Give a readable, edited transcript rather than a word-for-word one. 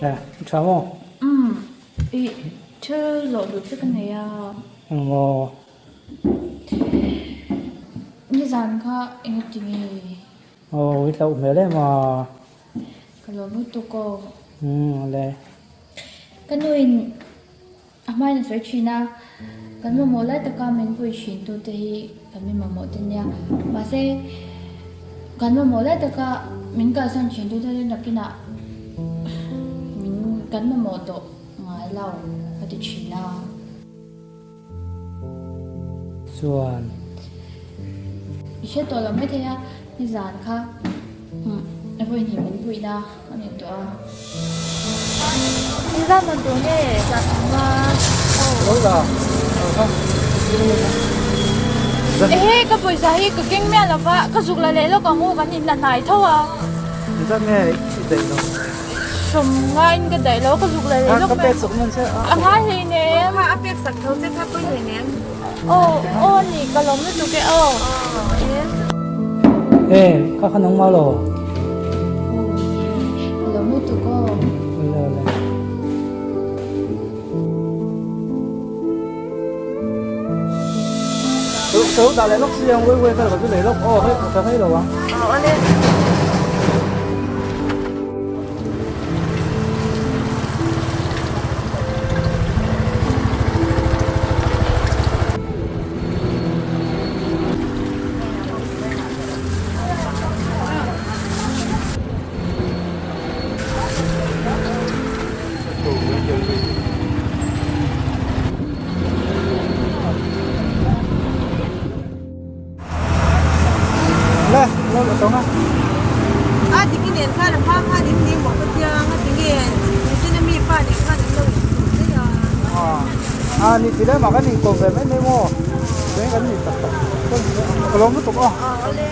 Eh, tha maw? Umm, i thil zawh duh che ka nei a. Engmaw? Nizan kha engati nge? Aw, i hlauh hmel em a. Ka lawm lutuk aw. Umm, ale. Ka nuin A hmain a sawi thin a, kan mamawh lai taka min pui thin tute hi kan mi mamawh te nia. Mahse, kan mamawh lai taka min kalsan thin tute chu nakinah min kan mamawh tawh ngai lo a ti thin a. Chuan. I hre tawh lo maithei a, nizan kha vawi hnih min puihna a ni tawh a. Nizan man tur nge zan ang a? Ehe ka pawisa hi ka keng miah lo va, ka zuk la leh lawk ang u kan inla hnai tho a. Nizan nge i daih lo? Sawm ngaiin ka daih lo, ka zuk la leh lawk mai. A ngai hleinem. Kha a pek sak tho che kha pawi hleinem. Aw aw ni ka lawm lutuk e aw. E kha kha nangmah lo. Ka lawm lutuk aw. Awle awle. Ka lo dah leh lawk si ang wei wei ka lo chu leh lawk aw hei ka hei lo ang. Aw awle. Le, lo la tawng a. A diki nen khan a phang khan in ni maw ka chiang a tinge nichina mi pa nen khan an lo inhmu daih a. A ni ti lemah kan inkawm ve mai mai maw? Chuan kan ni tak tak ka lawm lutuk aw. Aw awle.